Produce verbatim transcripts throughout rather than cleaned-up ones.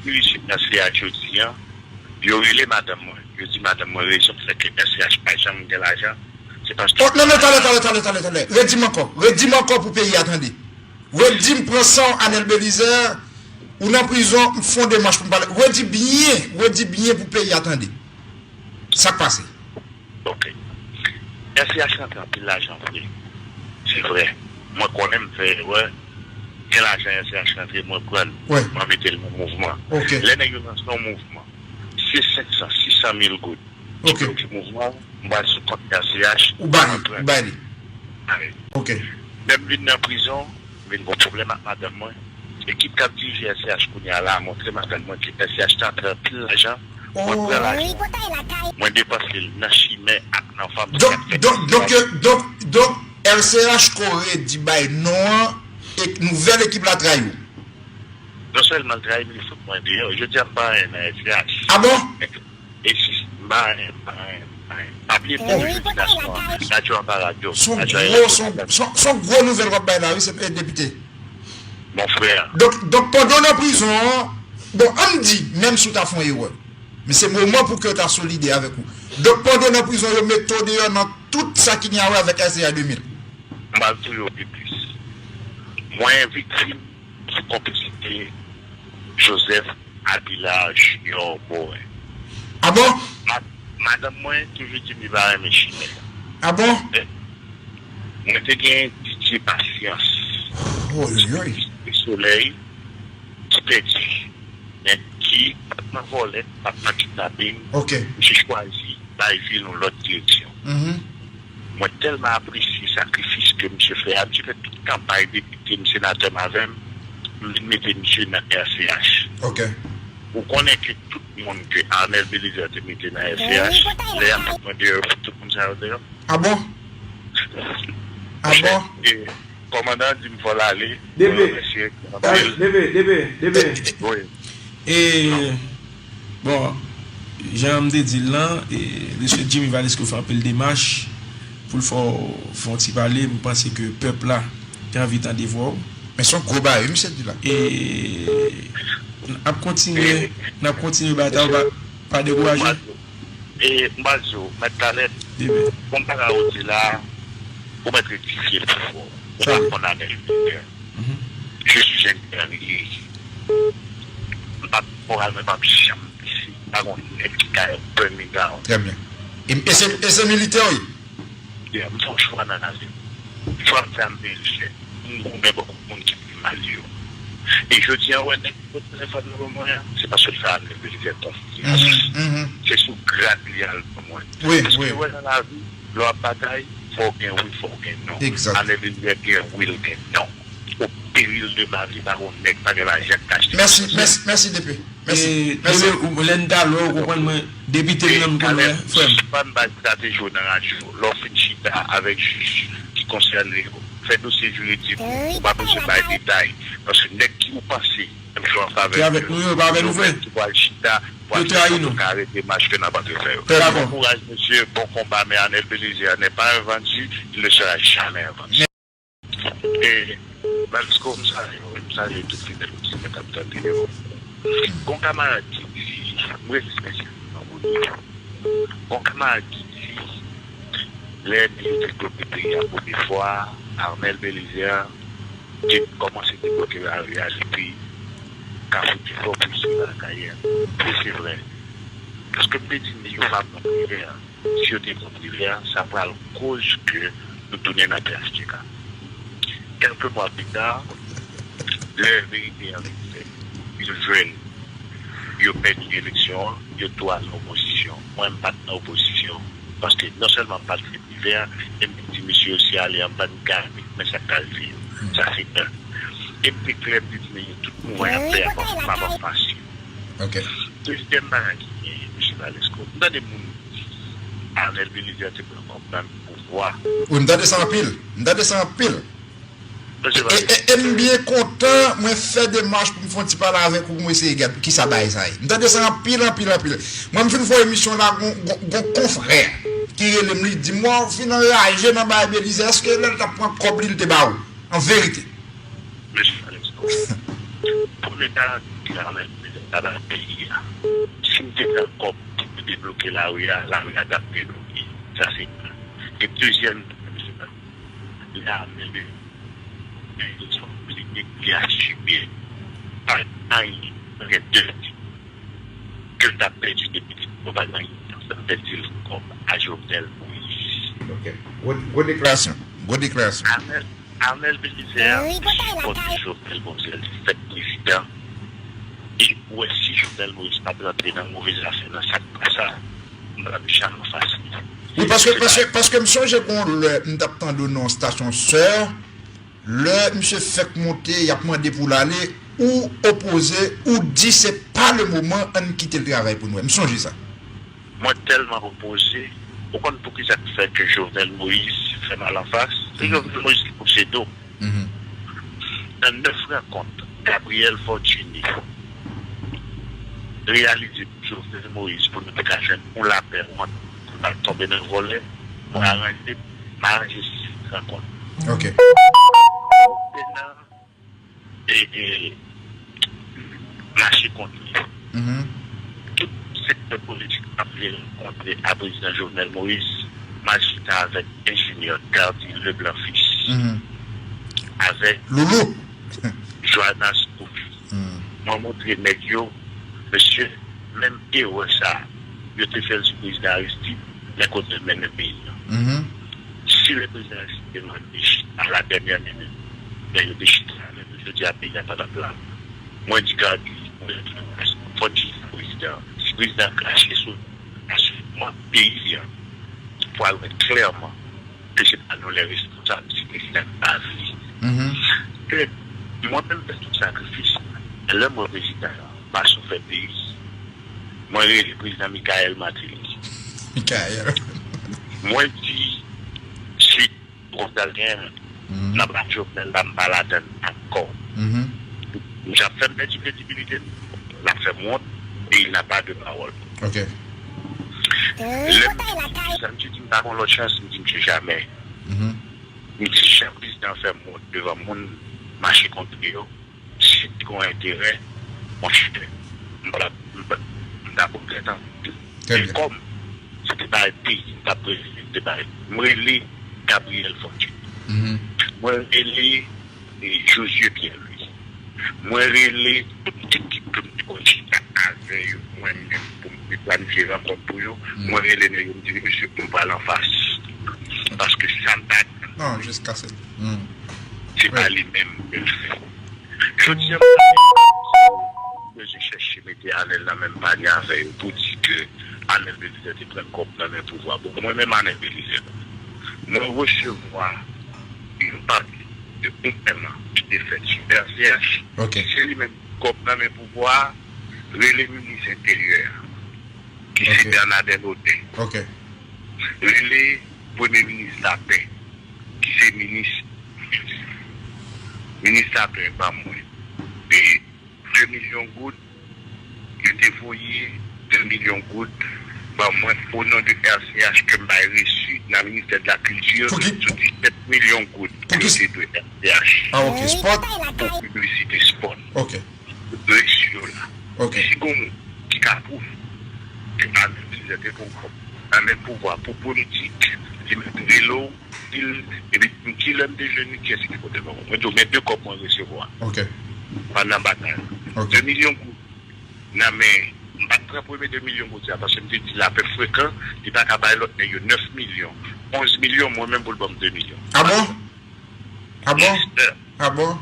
Minis Nasya jodi a, yo rele madanm mwen. Yo di madanm mwen rezon k fè ke S C H pa janm gen lajan, se paske... Oh, non, non, talè, talè, talè, talè, talè. Redi m ankò. Redi m ankò pou peyi a tande. Redi m pran san w, Anel Belizaire. Ou nan prizon, m fè yon demach pou m pale. Redi byen, redi byen pou peyi a tande. Sa k pase? Ok. S C H rantre anpil lajan vre. Se vre. Mwen konnen m fè erè. Gen lajan S C H rantre, mwen pran l. Wi. Mwen mete l nan mouvman. Ok. Lè nèg yo lanse yon mouvman, se senk san, sis san mil goud. Ok. Ki bloke mouvman, m pral sou kont S C H, ou ba li, mwen pran l. Ou ba li. Wi. Ok. Lè m vin nan prizon, m vin gen pwoblèm ak madanm mwen. Ekip k ap dirije S C H kounye a la a montre madanm mwen ke S C H te antre anpil lajan. Mwen pran lajan. Mwen depanse l nan chimè ak nan fanm. Donk, donk, donk, donk, donk, S C H kore di bay non an e nouvèl ekip la trayi w. Non sèlman l trayi m, li fout mwen deyò. Jodi a m pa anyen nan S C H. Ah bon? E si, m pa anyen, m pa anyen, m pa anyen. Pa bliye pou jodi nasyon an, radyo an pa radyo. Son gwo, son, son, son gwo nouvèl w ap bay la, wi, se, e, depite. Mon frè. Donk, donk, pandan w nan prizon an, bon, ann di, menm si w ta fè yon erè, men se moman pou ke w ta solidè avèk ou. Donk, pandan w nan prizon, yo mete w deyò nan tout sa ki gen a wè avèk S C H de mil. M pral touye w pi plis. Mwen viktim sou konplisite Joseph Abila Junior Morin. Ah bon? Ma-, madanm mwen toujou di m li pa renmen chimè. Ah bon? Men, mwen te gen Didier Patience. Oyoyoy. Solèy ki pèdi, men ki pa t nan vòlè, pa t nan kidnaping. Ok. Misye chwazi bay vi l yon lòt direksyon. Mhm. Mwen tèlman apresye sakrifis ke misye fè a. Misye fè tout kanpay depite m, senatè m avè m. M vin mete misye nan S C H. Ok. Ou konnen ke tout moun ke Arnel Belizaire te mete nan S C H, lè y ap met mwen deyò, yo fout tout moun sa yo deyò. Ah bon? Ah bon? Monchè, e, kòmandan an di m fò l ale. Mwen remèsye anpil. Debe, debe, debe. Wi. E, bon, jan m te di l lan, e, mesye Jimmy Valesco fè anpil demach pou l fè w fè yon ti pale. M panse ke pèp la te anvi tande vwa w. Men se yon gwo bagay, wi, misye di la. E, n ap kontinye, n ap kontinye batay, pa, pa dekouraje. E, m pral di w, Mèt Talèt, bon bagay ou di la, ou mèt rektifye l pou fò. Ou pa konn Anèl Belizaire. Mhm. Je suis un guerrier. M p ap, moral mwen p ap janm blese. M pa gon nèg ki ka burn me down. Très bien. E, e se, e se militè w ye? Yeah, m fè yon chwa nan lavi m. Chwa m fè a m meritel. M goumen pou moun ki pi mal yo. E jodi a, w wè nèg ki pote telefòn nan ban mwen an, se paske l fè Anèl Belizaire konfyans. Mhm, mhm. Se sou grad li al ban mwen. Wi, wi. Paske w wè nan lavi, lè w ap batay, fò w gen wi, fò w gen non. Egzak. Anèl Belizaire gen wi, l gen non. Au péril de ma vie, pa gon nèg, pa gen lajan k ka achte. Mèsi, mèsi, mèsi, D P. Mèsi, mèsi. Debe, ou, lè n ta lwen, ou konprann mwen, depite m nan m konn wè, frè m. Sispann bay estrateji w nan radyo. Lè w fin chita avèk jij ki konsène yo, fè dosye jiridik ou, ou pa bezwen bay detay. Paske nèg ki ou panse menm jan an favè nou yo, yo pa avè nou, frè. Yo menm ki pral chita, pral fè kare demach ke n ap antre fè yo. Très bien. Bon courage, monsieur. Bon combat, mais Arnel Belizaire n'est pas un vendu, il ne sera jamais un vendu. E, Valisco, m salye w, m salye tout fidèl otisyen k ap tande yo. Gon kamarad ki di, m respekte nan moun yo. Gon kamarad ki di, lè nèg yo te bloke peyi a premye fwa, Arnel Belizaire te kòmanse debloke lari a, epi Kafou Difor pou sou Akayè. E se vre. Paske m te di nèg yo pa pran privè a. Si yo te pran privè a, sa pral koz ke nou tounen nan P H T K. Kèlke mwa pita, lè verite an vin fèt, yo jwenn yo pèdi eleksyon an, yo tou al nan opozisyon. Mwen, m pa t nan opozisyon, paske non sèlman m pa t fè privè a, e m te di mesye yo si ale an bann gade, men sa k ta rive yo. Sa se youn. E m te klè, m te di nèg yo tout mouvman y ap fè a, m ap, m ap anfas yo. Ok. Dezyèm bagay ki genyen, mesye Valisco, m tande moun di Arnel Belizaire te pran kòb nan pouvwa. Wi, m tande sa anpil. M tande sa anpil. E, e, e m byen kontan, mwen fè demach pou m fè yon ti pale avèk ou, pou m eseye gad kisa bagay sa ye. M tande sa anpil, anpil, anpil. Mwen, m fin fè yon emisyon la, gon, gon, gon konfrè ki rele m, li di m, "Wa, w fin anraje nan bagay Belizaire, èske lè l t ap pran kòb li, l te ba ou?" An verite. Mesye Valisco, premye garanti Ti lame sa nan peyi a. Si m te pran kòb pou debloke lari a, lari a t ap debloke. Sa se youn. E dezyèm, lame de li asime. Pa gen anyen, gen de ke l t ap pèdi depi yo pa gen anyen, sa l pèdi l kòb a Jovenel Moïse. Ok. Gwo, gwo deklarasyon. Gwo deklarasyon. Arnel, Arnel Belizaire, li sipòte Jovenel Moïse, li fèk prezidan. E ou wè si Jovenel Moïse pa t rantre nan move zafè, nan sa k pa sa, m p ap janm anfas li. Wi, paske, paske, paske m sonje gon lè m t ap tande w nan yon stasyon sè, lè misye fèk monte, y ap mande pou l ale, ou opoze, ou di se pa le moman, ann kite l travay pou nou wè. M sonje sa. Mwen tèlman opoze. Ou konn poukisa k fè ke Jovenel Moïse fè m al anfas? Se Jovenel Moïse ki pouse do. Nan nèf rankont, Gabriel Fortuné reyalize pou Jovenel Moïse pou nou te ka jwenn yon lapè, yon ant, pou n pa t tonbe nan vòlè. Mwen aranje, m aranje sis rankont. Ok. Se nan e, e, mache kont li. Tout sektè politik ap vle rankontre a prezidan Jovenel Moïse, m al chita avèk enjenyè Gardy Leblanc Fils, avèk Loulou Johanna Scoville. Mwen montre nèg yo, mesye, menm erè sa a, yo te fè l sou prezidan Aristide, men kote l mennen peyi a. Si le prezidan Aristide te mande chita la dènyè minit, men yo te chita, men jodi a peyi a pa t ap la. Mwen di Gardy, mwen di Fòti, prezidan, si prezidan krache sou, sou mwen, peyi a, pou al wè klèman ke se pa nou lè responsab, se prezidan ki pa vle. Ke mwen menm fè tout sakrifis, lè mwen prezidan, pa soufè peyi. Mwen rele prezidan Michaël Martelly. Michaël. Mwen di, si konsa l genyen, n ap bat Jovenel la, m pa ladann ankò. Misye ap fè m pèdi kredibilite m, l ap fè m wont, e il n'a pas de parole. Ok. Lè m di sa, misye di m pa gon lòt chans, m di misye jamè. M di jan prezidan fè m wont devan moun, mache kont yo, si te gon enterè, monchè, m pa, m pa, m ta regrèt anpil. Men kòm se te bay peyi m t ap rele, m te bay, m rele Gabriel Fortuné. Mwen rele, e, Josué Pierre Louis. Mwen rele tout ekip ke m te konn chita avè yo, mwen menm, pou m te planifye rankont pou yo. Mwen rele nèg yo, m di, mesye, m pral anfas. Paske sa m pa, non, jiskaske se pa li menm ke l fè. Jodi a, m bezwen chèche mete Arnel nan menm panye avè yo pou di ke Arnel Belizaire te pran kòb nan men pouvwa. Bon, mwen menm Arnel Belizaire, mwen resevwa yon pati de yon pèman ki te fèt sou R C H. Ok. Se li menm kòb nan men pouvwa a, rele minis enteryè a, ki se Bernadette Otey. Ok. Rele premye minis lapè, ki se minis, minis lapè ban mwen. E de milyon goud, yo te voye de milyon goud ban mwen o non de R C H ke m bay resi nan ministè de la kilti sou disèt milyon goud ke yo te dwe R C H. Ah, ok, spòt. Pou piblisite spòt. Ok. Resi yo la. Ok. Si gon moun ki ka pwouve ke Arnel Belizaire te pran kòb nan men pouvwa pou politik, li mèt rele w, di l, epi di m kilè m te jwenn li, kiyès ki te pote l ban mwen. Mwen di w, men de kòb mwen resevwa. Ok. Pandan batay la. Ok. De milyon goud nan men, m pa t pran premye de milyon goud sa, paske m te di lapè frekan, li pa ka bay lòt nèg yo nèf milyon, onz milyon, mwen menm pou l ban m de milyon. Ah bon? Ah bon? Yes, sir. Ah bon?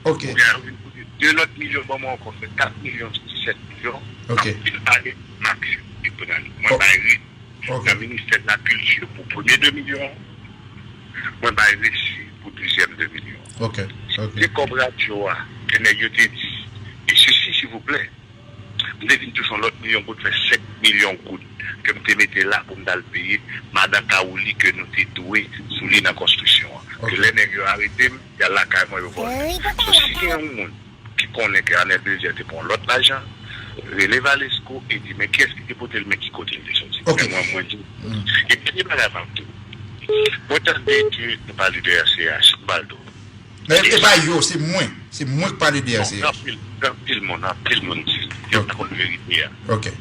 Ok. Ou gen anvi pou de lòt milyon ban mwen ankò, fè kat milyon sou disèt milyon. Ok. Anpil ane, m ap viv, li pran li. Mwen bay resi nan ministè de la kilti pou premye de milyon, mwen bay resi pou dezyèm de milyon. Ok, ok. Se kòb radyo a, ke nèg yo te di, e sesi, silvouplè, m te vin touche yon lòt milyon goud, fè senk milyon goud, ke m te mete la pou m t al peye madan Kawouli ke nou te dwe sou li nan konstriksyon an. Ok. Ke lè nèg yo arete m, y al lakay mwen, yo vòlè. So, si gen yon moun ki konnen ke Arnel Belizaire te pran lòt lajan, rele Valesco e di, men kiyès ki te pote l, men ki kote l te soti. Ok. Men mwen, mwen di, e dènye bagay m ap di w, mwen tande ke nou pale de R C H, m pral di w. Men e pa yo, se mwen. Se mwen k pale de R C H. Anpil, anpil moun, anpil moun di l. Yo pa konn verite a. Ok.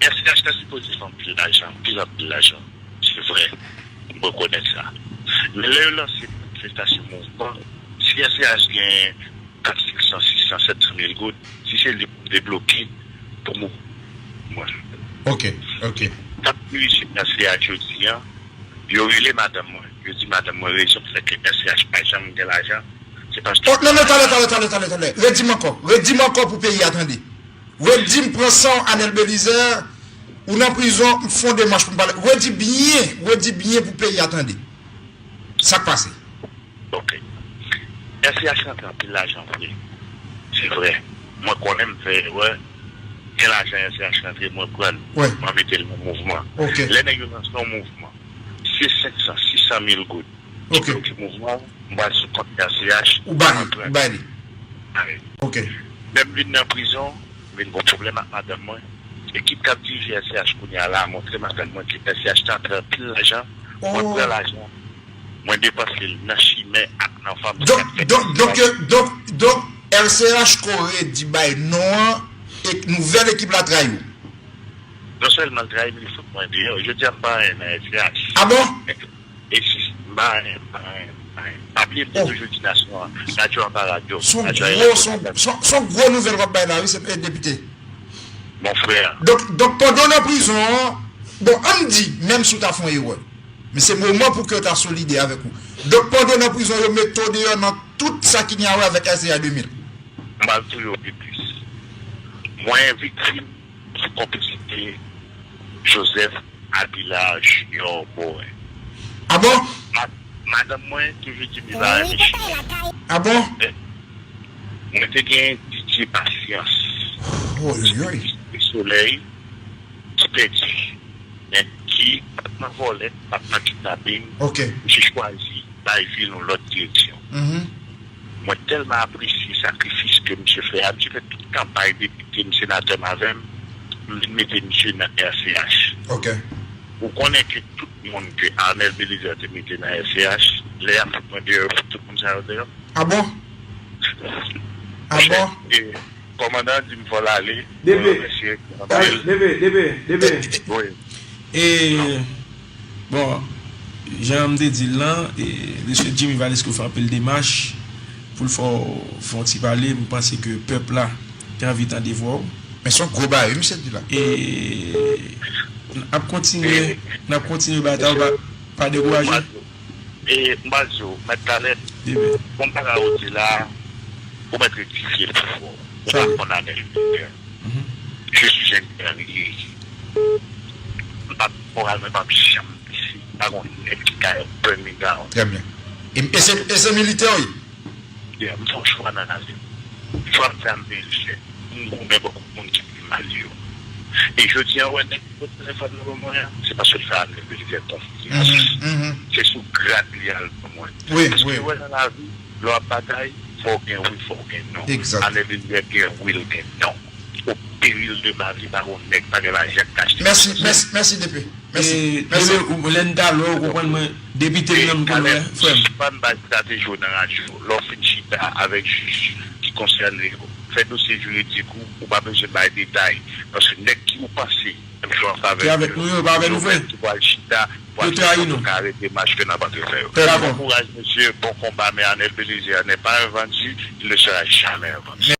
R C H ta sipoze fè anpil lajan, anpil, anpil lajan. Se vre. M rekonèt sa. Men lè yo lanse manifestasyon, mouvman, si R C H gen kat, senk san, sis san, sèt san mil goud, si se li pou debloke pou mouvman. Ok, ok. Kat milisyen R C H yo di an, yo rele madanm mwen. Yo di madanm mwen rezon ki fè ke R C H pa janm gen lajan, se paske... Oh, non, non, talè, talè, talè, talè, talè. Redi m ankò. Redi m ankò pou peyi a tande. Redi m pran san w, Anel Belizaire. Ou nan prizon, m fè yon demach pou m pale. Redi byen, redi byen pou peyi a tande. Sa k pase? Ok. R C H rantre anpil lajan vre. Se vre. Mwen konnen m fè erè. Gen lajan R C H rantre, mwen pran l. Wi. Mwen mete l nan mouvman. Ok. Lè nèg yo lanse yon mouvman, se senk san, sis san mil goud. Ok. Ki mouvman, m pral sou kont R C H, ou ba li, ou ba li. Ok. Lè m vin nan prizon, m vin gon pwoblèm ak madanm mwen. Ekip k ap dirije R C H kounye a la montre madanm mwen ke R C H te antre anpil lajan. Mwen pran lajan, mwen depanse l nan chimè ak nan fanm. Donk, donk, donk, yo, donk, donk, R C H ko redi bay non an, e nouvèl ekip la trayi w. Non sèlman l trayi m, li fout mwen deyò. Jodi a, m pa anyen nan R C H. Ah bon? E si, m pa anyen, m pa anyen, m pa anyen. Pa bliye, m te toujou di nasyon an, radyo an pa radyo. Son gwo, son, son, son gwo nouvèl w ap bay la, wi, se, e, depite. Mon frè. Donk, donk, pandan w nan prizon an, bon, ann di, menm si w ta fè yon erè, men se moman pou ke yo ta solidè avèk ou. Donk, pandan w nan prizon, yo mete w deyò nan tout sa ki gen a wè avèk R C H de mil. M pral touye w pi plis. Mwen viktim sou konplisite Joseph Abila Junior Morin. Ah bon? Ma-, madanm mwen toujou di m li pa renmen chimè. Ah bon? Men, mwen te gen Didier Pasyans. Oyoyoy. Ti solèy, ti pèdi. Men ki pa t nan vòlè, pa t nan kidnaping. Ok. Misye chwazi bay vi l yon lòt direksyon. Mhm. Mwen tèlman apresye sakrifis ke misye fè a. Misye fè tout kanpay depite m, senatè m avè m. M vin mete misye nan R C H. Ok. Ou konnen ke tout moun ke Arnel Belizaire te mete nan R C H, lè y ap fout mwen deyò, yo fout tout moun sa yo deyò. Ah bon? Ah bon? E kòmandan an di m fò l ale. Mwen remèsye anpil. Debe, debe, debe. Wi. E, bon, jan m te di l lan, e, mesye Jimmy Valesco fè anpil demach pou l fè w fè yon ti pale. M panse ke pèp la te anvi tande vwa w. Men se yon gwo bagay, wi, misye di la. E n ap kontinye, n ap kontinye batay, pa, pa dekouraje. E m pral di w, Mèt Talèt, bon bagay ou di la, ou mèt rektifye l pou fò. Ou pa konn Arnel Belizaire. Je suis un guerrier. M p ap moral mwen p ap janm blese. Pa gon nèg ki ka burn me down. Trè byen. E, e se, e se militè w ye? Yeah, m fè yon chwa nan lavi m. Chwa m fè a m merisyè. M goumen bò kot moun ki pi mal yo. E jodi a, w wè nèg ki pote telefòn nan men mwen an, se paske l fè Arnel Belizaire konfyans. Se sou grad li al ban mwen. Paske w wè nan lavi, lè w ap batay, fò w gen wi, fò w gen non. Arnel Belizaire gen wi, l gen non. Au péril de ma vie, pa gon nèg, pa gen lajan k ka achte. Mèsi, mèsi, mèsi, D P. Mèsi. E, mèsi. Debe, ou, lè n ta lè w konprann mwen, depite m nan m konn wè, frè m. Sispann bay estrateji w nan radyo. Lè w fin chita avèk jij ki konsène yo, fè dosye jiridik ou, ou pa bezwen bay detay. Paske nèg ki ou panse menm jan ansanm avèk nou yo, yo pa avèk nou vre. Yo menm ki pral chita, pral fè sa pou ka arete mach ke n ap antre fè yo. Bon kouraj, mesye, bon konba, men Arnel Belizaire n'est pas un vendu, il ne sera jamais un vendu.